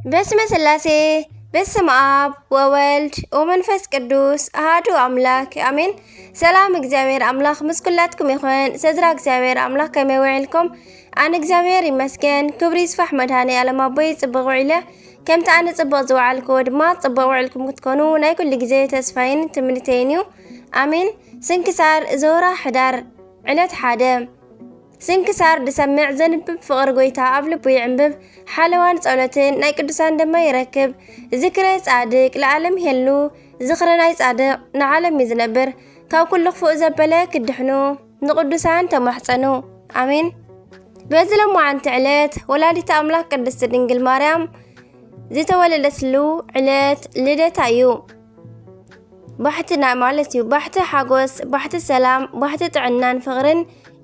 በስመ ስላሴ፣ በስመ ኣብ ወወልድ ወመንፈስ ቅዱስ ኣሃዱ ኣምላክ ኣሜን። ሰላም እግዚኣብሔር ኣምላክ ምስ ኩላትኩም ይኹን። ሰድራ እግዚኣብሔር ኣምላክ ከመይ ውዒልኩም? ኣነ እግዚኣብሔር ይመስገን፣ ክብሪ ይስፋሕ መድሃኔ ዓለም ኣቦይ፣ ጽቡቕ ውዒለ። ከምቲ ኣነ ጽቡቕ ዝወዓልክዎ ድማ ጽቡቕ ውዕልኩም ክትኮኑ ናይ ኩሉ ግዜ ተስፋይን ትምኒተይን እዩ። ኣሜን። ስንክሳር ዘወራ ሕዳር ዕለት ሓደ። ስንክሳር ዝሰምዕ ዘንብብ ፍቕሪ ጎይታ ኣብ ልቡ ይዕንብብ። ሓለዋን ጸሎትን ናይ ቅዱሳን ድማ ይረክብ። ዝክረ ጻድቅ ለዓለም ይሄሉ። ዝኽሪ ናይ ጻድቅ ንዓለም እዩ ዝነብር። ካብ ኩሉ ክፉእ ዘበለ ክድሕኑ ንቅዱሳን ተማሕጸኑ። ኣሜን። በዚ ለማዓንቲ ዕለት ወላዲተ ኣምላኽ ቅድስቲ ድንግል ማርያም ዝተወለደትሉ ዕለት ልደታ እዩ። ባሕትና ማለት እዩ። ባሕቲ ሓጎስ፣ ባሕቲ ሰላም፣ ባሕቲ ጥዕናን ፍቕርን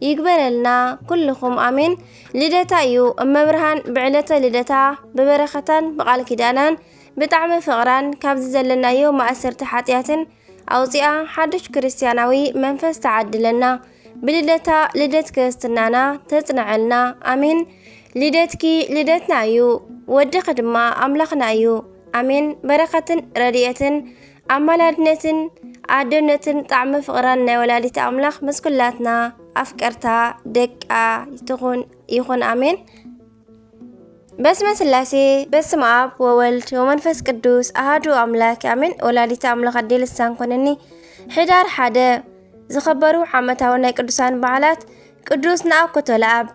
ይግበረልና ኩልኹም። ኣሜን። ልደታ እዩ። እመብርሃን ብዕለተ ልደታ ብበረኸታን ብቃል ኪዳናን ብጣዕሚ ፍቕራን ካብዚ ዘለናዮ ማእሰርቲ ሓጢኣትን ኣውፂኣ ሓድሽ ክርስትያናዊ መንፈስ ተዓድለና። ብልደታ ልደት ክርስትናና ተጽንዐልና። ኣሜን። ልደትኪ ልደትና እዩ፣ ወድኺ ድማ ኣምላኽና እዩ። ኣሜን። በረኸትን ረድኤትን ኣማላድነትን ኣደነትን ጣዕሚ ፍቕራን ናይ ወላዲት ኣምላኽ ምስ ኩላትና ኣፍቀርታ ደቃ ትኹን ይኹን። ኣሜን። በስመ ስላሴ፣ በስመ ኣብ ወወልድ ወመንፈስ ቅዱስ ኣሃዱ ኣምላክ ኣሜን። ወላዲተ ኣምላኽ ኣዴ ልሳን ኮነኒ። ሕዳር ሓደ። ዝኸበሩ ዓመታዊ ናይ ቅዱሳን በዓላት። ቅዱስ ነኣኩቶ ለኣብ።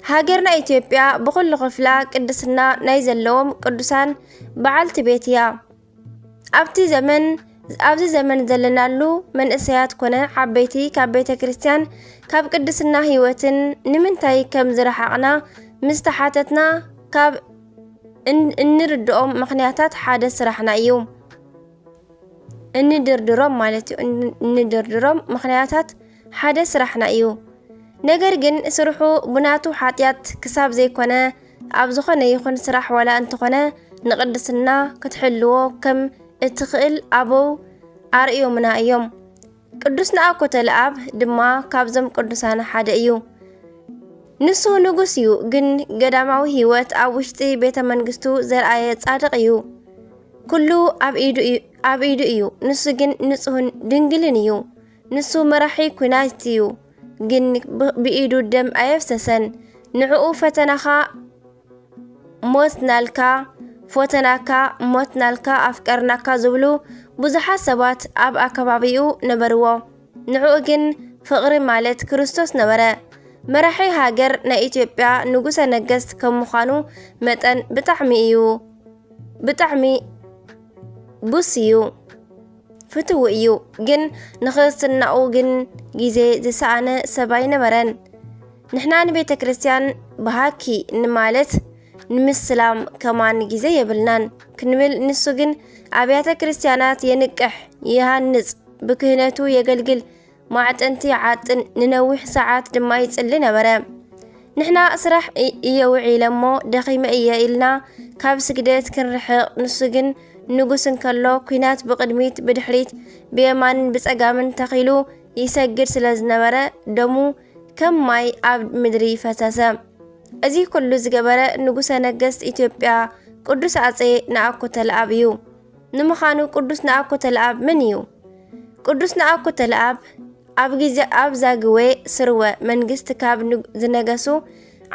ሃገርና ኢትዮጵያ ብኹሉ ክፍላ ቅድስና ናይ ዘለዎም ቅዱሳን በዓልቲ ቤት እያ። ኣብቲ ዘመን፣ ኣብዚ ዘመን ዘለናሉ መንእሰያት ኮነ ዓበይቲ ካብ ቤተ ክርስቲያን፣ ካብ ቅድስና ህይወትን ንምንታይ ከም ዝረሓቕና ምስ ተሓተትና፣ ካብ እን-፣ እንርድኦም ምኽንያታት ሓደ ስራሕና እዩ። እንድርድሮም ማለት እዩ። እን-፣ እንድርድሮም ምኽንያታት ሓደ ስራሕና እዩ። ነገር ግን ስርሑ ብናቱ ሓጢኣት ክሳብ ዘይኮነ፣ ኣብ ዝኾነ ይኹን ስራሕ ዋላ እንተኾነ ንቅድስና ክትሕልዎ ከም እትኽእል ኣበው ኣርእዮምና እዮም። ቅዱስ ነኣኩቶ ለኣብ ድማ ካብዞም ቅዱሳን ሓደ እዩ። ንሱ ንጉስ እዩ፣ ግን ገዳማዊ ህይወት ኣብ ውሽጢ ቤተ መንግስቱ ዘርኣየ ጻድቕ እዩ። ኩሉ ኣብ ኢዱ እዩ፣ ኣብ ኢዱ እዩ። ንሱ ግን ንጹህን ድንግልን እዩ። ንሱ መራሒ ኲናት እዩ፣ ግን ብ-፣ ብኢዱ ደም ኣየፍሰሰን። ንዕኡ ፈተናኻ ሞትናልካ፣ ፎተናካ፣ ሞትናልካ፣ ኣፍቀርናካ ዝብሉ ብዙሓት ሰባት ኣብ ኣከባቢኡ ነበርዎ። ንዕኡ ግን ፍቕሪ ማለት ክርስቶስ ነበረ። መራሒ ሃገር ናይ ኢትዮጵያ ንጉሰ ነገስት ከም ምዃኑ መጠን ብጣዕሚ እዩ፣ ብጣዕሚ ቡስ እዩ። ፍትው እዩ፣ ግን ንክርስትናኡ ግን ግዜ ዝሰኣነ ሰብ ኣይነበረን። ንሕና ንቤተ ክርስቲያን ብሃኪ ንማለት ንምስላም ከማን ግዜ የብልናን ክንብል፣ ንሱ ግን ኣብያተ ክርስቲያናት የንቅሕ፣ ይሃንጽ፣ ብክህነቱ የገልግል፣ ማዕጠንቲ ይዓጥን፣ ንነዊሕ ሰዓት ድማ ይጽሊ ነበረ። ንሕና ስራሕ እ-፣ እየ ውዒለ እሞ ደኺመ እየ ኢልና ካብ ስግደት ክንርሕቕ፣ ንሱ ግን ንጉስ እንከሎ ኲናት ብቕድሚት ብድሕሪት ብየማንን ብጸጋምን ተኺሉ ይሰግድ ስለ ዝነበረ ደሙ ከም ማይ ኣብ ምድሪ ፈሰሰ። እዚ ኩሉ ዝገበረ ንጉሰ ነገስት ኢትዮጵያ ቅዱስ ኣጼ ነኣኩቶ ለኣብ እዩ። ንምዃኑ ቅዱስ ነኣኩቶ ለኣብ መን እዩ? ቅዱስ ነኣኩቶ ለኣብ ኣብ ግዜ ኣብ ዛግዌ ስርወ መንግስት ካብ ን-፣ ዝነገሱ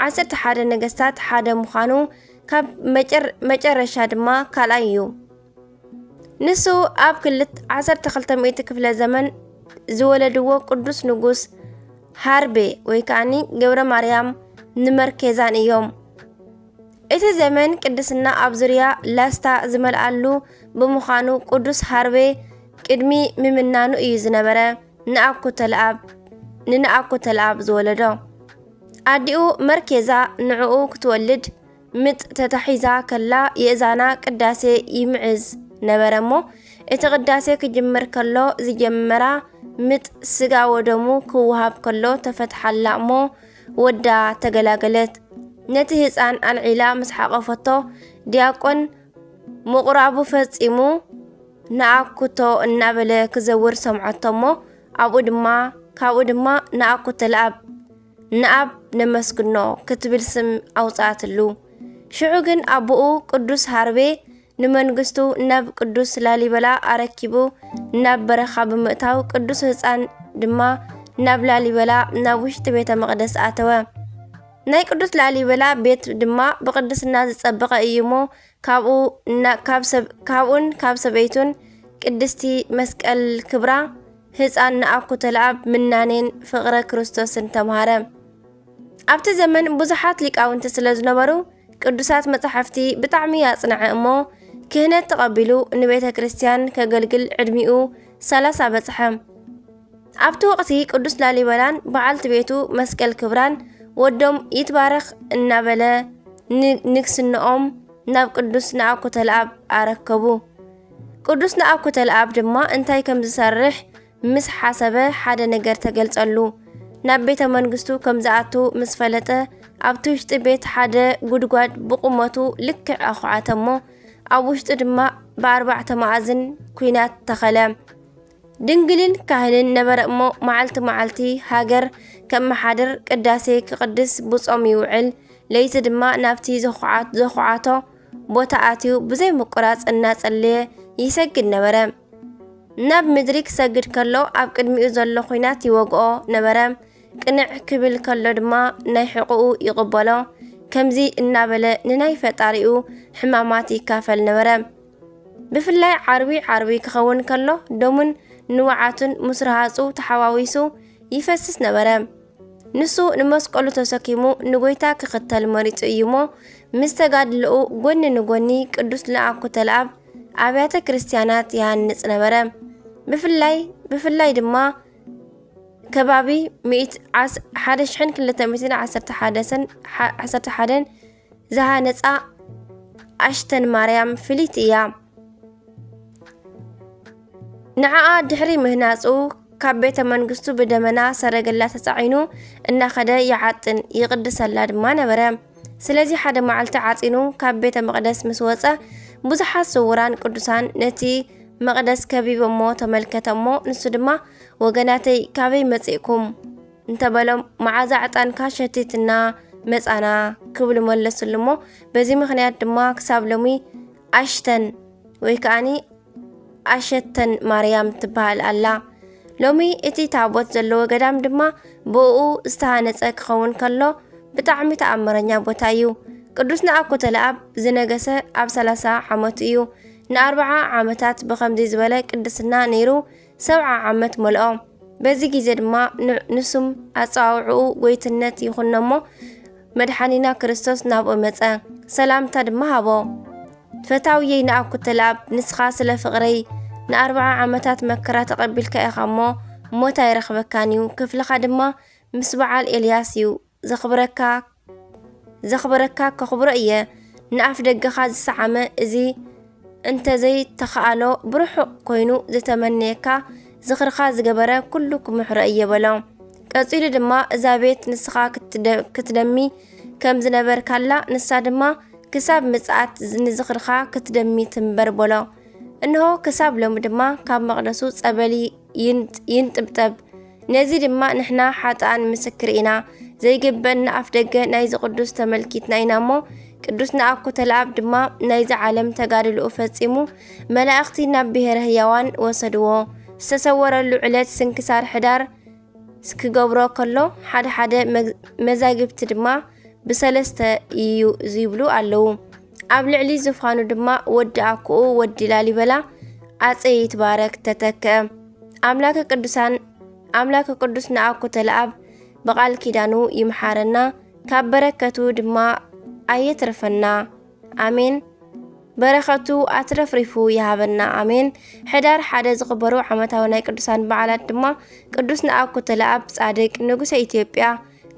ዓሰርተ ሓደ ነገስታት ሓደ ምዃኑ ካብ መጨር-፣ መጨረሻ ድማ ካልኣይ እዩ። ንሱ ኣብ ክልት ዓሰርተ ክልተ ሚእቲ ክፍለ ዘመን ዝወለድዎ ቅዱስ ንጉስ ሃርቤ ወይ ከኣኒ ገብረ ማርያም ንመርኬዛን እዮም። እቲ ዘመን ቅድስና ኣብ ዙርያ ላስታ ዝመልኣሉ ብምዃኑ ቅዱስ ሃርቤ ቅድሚ ምምናኑ እዩ ዝነበረ ንኣኩቶ ለኣብ፣ ንነኣኩቶ ለኣብ ዝወለዶ። ኣዲኡ መርኬዛ ንዕኡ ክትወልድ ምጥ ተታሒዛ ከላ የእዛና ቅዳሴ ይምዕዝ ነበረ እሞ፣ እቲ ቅዳሴ ክጅምር ከሎ ዝጀመራ ምጥ ስጋ ወደሙ ክወሃብ ከሎ ተፈትሓላ እሞ ወዳ ተገላገለት። ነቲ ህፃን ኣልዒላ ምስ ሓቆፈቶ ዲያቆን ምቑራቡ ፈፂሙ ንኣኩቶ እናበለ ክዘውር ሰምዓቶ እሞ ኣብኡ ድማ፣ ካብኡ ድማ ንኣኩቶ ለኣብ ንኣብ ነመስግኖ ክትብል ስም ኣውጽኣትሉ። ሽዑ ግን ኣቦኡ ቅዱስ ሃርቤ ንመንግስቱ ናብ ቅዱስ ላሊበላ ኣረኪቡ ናብ በረኻ ብምእታው፣ ቅዱስ ህፃን ድማ ናብ ላሊበላ ናብ ውሽጢ ቤተ መቕደስ ኣተወ። ናይ ቅዱስ ላሊበላ ቤት ድማ ብቅድስና ዝጸበቐ እዩ እሞ፣ ካብኡ እና-፣ ካብ ሰብ-፣ ካብኡን ካብ ሰበይቱን ቅድስቲ መስቀል ክብራ ህፃን ንኣኩተለኣብ ምናኔን ፍቕረ ክርስቶስን ተምሃረ። ኣብቲ ዘመን ብዙሓት ሊቃውንቲ ስለ ዝነበሩ፣ ቅዱሳት መጻሕፍቲ ብጣዕሚ ኣጽንዐ እሞ፣ ክህነት ተቐቢሉ ንቤተ ክርስቲያን ከገልግል ዕድሚኡ ሰላሳ በጽሐ። ኣብቲ ወቕቲ ቅዱስ ላሊበላን በዓልቲ ቤቱ መስቀል ክብራን ወዶም ይትባረኽ እናበለ ን-፣ ንግስንኦም ናብ ቅዱስ ንኣኩተለኣብ ኣረከቡ። ቅዱስ ንኣኩተለኣብ ድማ እንታይ ከም ዝሰርሕ ምስ ሓሰበ ሓደ ነገር ተገልጸሉ። ናብ ቤተ መንግስቱ ከም ዝኣቱ ምስ ፈለጠ፣ ኣብቲ ውሽጢ ቤት ሓደ ጉድጓድ ብቁመቱ ልክዕ ኣኹዓተ እሞ፣ ኣብ ውሽጡ ድማ ብኣርባዕተ መኣዝን ኲናት ተኸለ። ድንግልን ካህንን ነበረ እሞ፣ መዓልቲ መዓልቲ ሃገር ከመሓድር፣ ቅዳሴ ክቕድስ ብጾም ይውዕል፣ ለይቲ ድማ ናብቲ ዘኹዓት-፣ ዘኹዓቶ ቦታ ኣትዩ ብዘይ ምቁራጽ እናጸለየ ይሰግድ ነበረ። ናብ ምድሪ ክሰግድ ከሎ ኣብ ቅድሚኡ ዘሎ ኲናት ይወግኦ ነበረ። ቅንዕ ክብል ከሎ ድማ ናይ ሕቖኡ ይቕበሎ። ከምዚ እናበለ ንናይ ፈጣሪኡ ሕማማት ይካፈል ነበረ። ብፍላይ ዓርቢ ዓርቢ ክኸውን ከሎ ደሙን ንውዓቱን ምስ ረሃጹ ተሓዋዊሱ ይፈስስ ነበረ። ንሱ ንመስቀሉ ተሰኪሙ ንጎይታ ክኽተል መሪጹ እዩ እሞ፣ ምስ ተጋድሎኡ ጎኒ ንጎኒ ቅዱስ ንኣኩተለኣብ ኣብያተ ክርስቲያናት ይሃንጽ ነበረ። ብፍላይ፣ ብፍላይ ድማ ከባቢ ሚእቲ ዓስ-፣ ሓደ ሽሕን ክልተ ሚእትን ዓሰርተ ሓደን፣ ዓ-፣ ዓሰርተ ሓደን ዝሃነጻ ኣሽተን ማርያም ፍልይቲ እያ። ንዓኣ ድሕሪ ምህናጹ፣ ካብ ቤተ መንግስቱ ብደመና ሰረገላ ተጻዒኑ እናኸደ ይዓጥን ይቕድሰላ ድማ ነበረ። ስለዚ ሓደ መዓልቲ ዓጺኑ ካብ ቤተ መቕደስ ምስ ወጸ፣ ብዙሓት ስዉራን ቅዱሳን ነቲ መቕደስ ከቢቦሞ ተመልከተ እሞ፣ ንሱ ድማ፣ "ወገናተይ፣ ካበይ መጺእኩም?" እንተበሎም፣ "መዓዛ ዕጣንካ ሸቲትና መጻና" ክብሉ መለስሉ እሞ፣ በዚ ምኽንያት ድማ ክሳብ ሎሚ ኣሽተን ወይ ከኣኒ ኣሸተን ማርያም ትበሃል ኣላ። ሎሚ እቲ ታቦት ዘለዎ ገዳም ድማ ብእኡ ዝተሃነጸ ክኸውን ከሎ፣ ብጣዕሚ ተኣምረኛ ቦታ እዩ። ቅዱስ ንኣኩተለኣብ ዝነገሰ ኣብ ሰላሳ ዓመቱ እዩ። ንኣርብዓ ዓመታት ብኸምዚ ዝበለ ቅድስና ነይሩ፣ ሰብዓ ዓመት መልኦ። በዚ ግዜ ድማ ን-፣ ንሱም ኣጸዋውዕኡ ጎይትነት ይኹኖ እሞ፣ መድሓኒና ክርስቶስ ናብኡ መጸ፣ ሰላምታ ድማ ሃቦ። "ፈታውየይ ንኣኩተለኣብ፣ ንስኻ ስለ ፍቕረይ ንኣርብዓ ዓመታት መከራ ተቐቢልካ ኢኻ እሞ፣ ሞት ኣይረኽበካን እዩ፣ ክፍልኻ ድማ ምስ በዓል ኤልያስ እዩ። ዘኽብረካ፣ ዘኽብረካ ከኽብሮ እየ። ንኣፍ ደገኻ ዝሰዓመ፣ እዚ እንተዘይተኸኣሎ ብርሑቕ ኮይኑ ዝተመነየካ፣ ዝኽርኻ ዝገበረ ኩሉ ክምሕሮ እየ" በሎ። ቀጺሉ ድማ፣ "እዛ ቤት ንስኻ ክትደ-፣ ክትደሚ ከም ዝነበርካላ፣ ንሳ ድማ ክሳብ ምጽኣት ንዝኽርኻ ክትደሚ ትንበር" በሎ። እንሆ፣ ክሳብ ሎሚ ድማ ካብ መቕደሱ ጸበል ይን-፣ ይንጥብጠብ። ነዚ ድማ ንሕና ሓጥኣን ምስክር ኢና። ዘይግበን ንኣፍ ደገ ናይዚ ቅዱስ ተመልኪትና ኢና እሞ፣ ቅዱስ ንኣኩተለኣብ ድማ ናይዚ ዓለም ተጋድሎኡ ፈጺሙ፣ መላእኽቲ ናብ ብሔረ ህያዋን ወሰድዎ። ዝተሰወረሉ ዕለት ስንክሳር ሕዳር ክገብሮ ከሎ፣ ሓደ ሓደ መግ-፣ መዛግብቲ ድማ ብሰለስተ እዩ ዝብሉ ኣለዉ። ኣብ ልዕሊ ዙፋኑ ድማ ወዲ ኣኩኡ ወዲ ላሊበላ ኣጼ ይትባረክ ተተክአ። ኣምላከ ቅዱሳን፣ ኣምላከ ቅዱስ ንኣኩተለኣብ ብቓል ኪዳኑ ይምሓረና፣ ካብ በረከቱ ድማ ኣየትርፈና። ኣሜን። በረኸቱ ኣትረፍሪፉ ይሃበና። ኣሜን። ሕዳር ሓደ ዝኽበሩ ዓመታዊ ናይ ቅዱሳን በዓላት ድማ ቅዱስ ንኣኩተለኣብ ጻድቅ ንጉሰ ኢትዮጵያ፣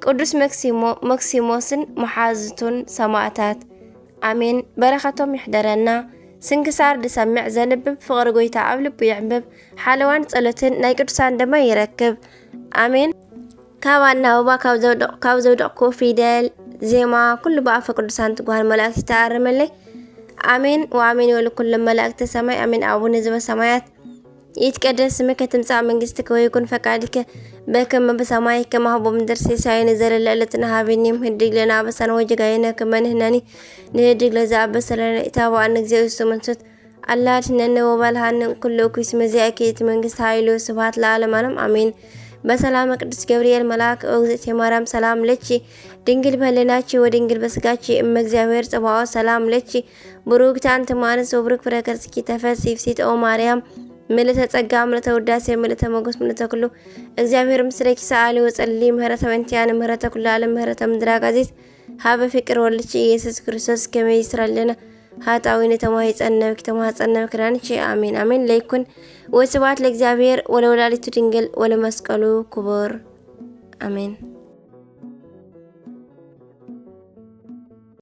ቅዱስ መክሲሞ-፣ መክሲሞስን መሓዝቱን ሰማእታት። ኣሜን። በረኸቶም ይሕደረና። ስንክሳር ዝሰምዕ ዘንብብ ፍቕሪ ጎይታ ኣብ ልቡ የዕንብብ። ሓለዋን ጸሎትን ናይ ቅዱሳን ደማ ይረክብ። ኣሜን። ካብ ኣናብባ ካብ ዘውደቕ-፣ ካብ ዘውደቕኩ ፊደል፣ ዜማ፣ ኩሉ ብኣፈ ቅዱሳን ትጓሃር መላእክት ይተኣርመለይ። ኣሜን ወኣሜን ይበሉ ኩሎም መላእክተ ሰማይ። ኣሜን። ኣቡነ ዘበሰማያት ይትቀደስ ስምከ ትምጻእ መንግስትከ ወይኩን ፈቃድከ በከመ በሰማይ ከማሁ በምድር። ሲሳየነ ዘለለ ዕለትነ ሀበነ ዮም ህድግ ለነ አበሳነ ወጌጋየነ ከመ ንሕነኒ ንህድግ ለዘአበሰ ለነ። ኢታብአነ እግዚኦ ውስተ መንሱት አላ አድሕነነ ወባልሐነ እምኩሉ እኩይ። እስመ ዚአከ ይእቲ መንግስት ኃይል ወስብሐት ለዓለመ ዓለም አሜን። በሰላመ ቅዱስ ገብርኤል መልአክ ኦ እግዝእትየ ማርያም ሰላም ለኪ ድንግል በህሊናኪ ወድንግል በስጋኪ እመ እግዚአብሔር ጸባኦት ሰላም ለኪ ብሩክቲ አንቲ እማንስት ወብሩክ ፍሬ ከርሥኪ ተፈሥሒ ፍሥሕት ኦ ማርያም ምልእተ ጸጋ ምልእተ ውዳሴ ምልእተ ሞገስ ምልእተ ኩሉ እግዚአብሔር ምስሌኪ ሰአሊ ወጸሊ ምህረተ በእንቲአነ ምህረተ ኩሉ ዓለም ምህረተ ምድር አጋዚት ሀበ ፍቅር ወልድኪ ኢየሱስ ክርስቶስ ከመ ይስረልና ኃጣዊ ነተማይጸነብኪ ተማጸነብ ክዳንኪ አሜን አሜን። ለይኩን ወስብሐት ለእግዚአብሔር ወለወላዲቱ ድንግል ወለመስቀሉ ክቡር አሜን።